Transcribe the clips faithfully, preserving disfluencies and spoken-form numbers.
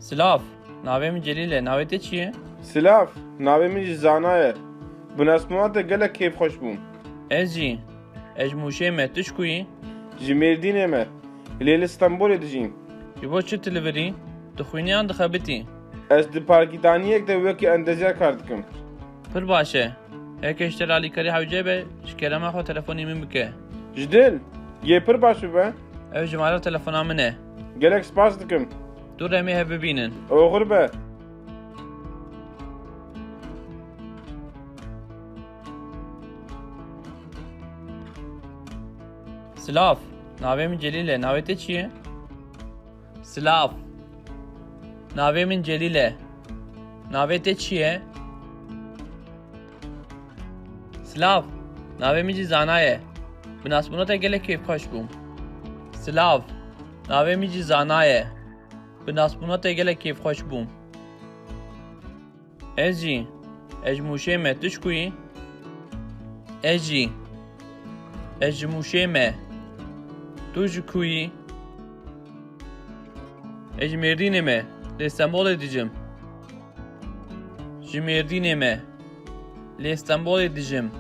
Silav, navê min Celîl e, navê te çi ye? Silav, navê min jî Zana ye. Bi nasbûna te gelek kêfxweş bûm. Ez jî. Ez ji Mûşê me, tu ji ku yî? Ji Mêrdînê me. Lê li Stenbolê dijîm. Ji bo çi tu li vir î? Dixwînî yan dixebitî? Ez di parkîtaniyek de wekî endezyar kar dikim. Pir baş e. Heke ji te re alîkarî hewce be, ji kerema xwe telefonî min bike. Ji dil, yê pir baş bibe. Ev jimara telefona min e. Gelek spas dikim. Tu re em ê hev bibînin. Oxir be. Silav, navê min Celîl e, navê te çi ye? Silav, navê min Celîl e, navê te çi ye? Silav, navê min jî Zana ye. Bi nasbûna te gelek kêfxweş bûm. Silav, navê min jî Zana ye. Bi nasbûna te gelek kêfxweş bûm. Ez jî. Ez ji Mûşê me, tu ji ku yî? Ez jî. Ez ji Mûşê me. Tu ji ku yî? Ez ji Mêrdînê me, lê Stenbolê dijim. Ji Mêrdînê me, lê Stenbolê dijim.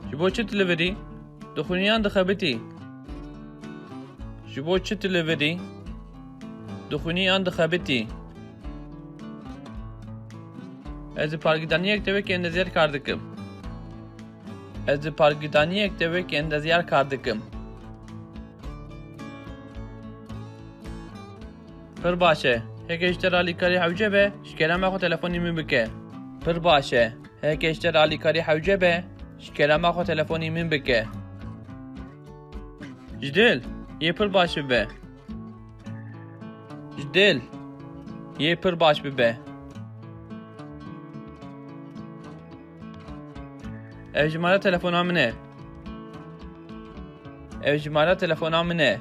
Ji bo çi tu li vir î? Dixwînî yan dixebitî? Ji bo çi tu li vir î? Dixwînî yan dixebitî? Ez di parkîtaniyek de wekî endezyar kar dikim. Ez di parkîtaniyek de wekî endezyar kar dikim. Pir baş e. Heke ji te re alîkarî hewce be, ji kerema xwe telefonî min bike. Pir baş e. Heke ji te re alîkarî hewce be, ji kerema xwe telefonî min bike. Ji dil, yê pir baş bibe. Ji dil, yê pir baş bibe. Ev jimara telefona min e. Ev jimara telefona min e.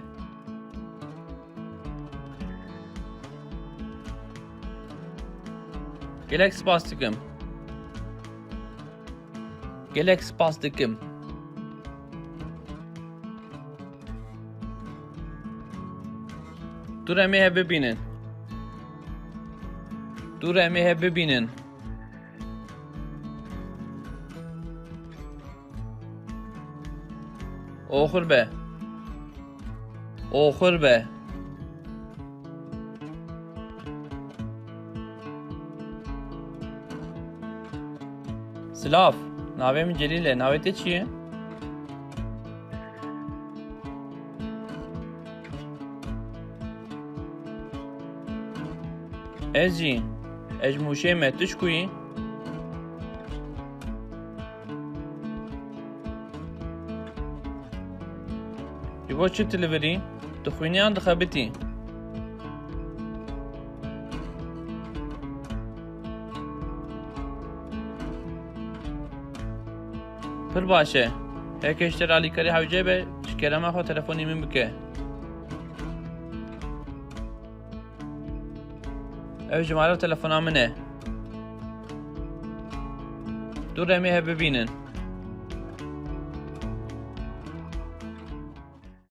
Gelek spas dikim. Gelek spas dikim. Tu re em ê hev bibînin. Tu re em ê hev bibînin. Oxir be. Oxir be. Silav, navê min Celîl e, navê te çi ye? Ez jî. Ez ji Mûşê me, tu ji ku yî? Ji bo çi tu li vir î? Dixwînî yan dixebitî? Pir baş e. Heke ji te re alîkarî hewce be, ji kerema xwe telefonî min bike. Ev jimara telefona min e. Tu re em ê hev bibînin.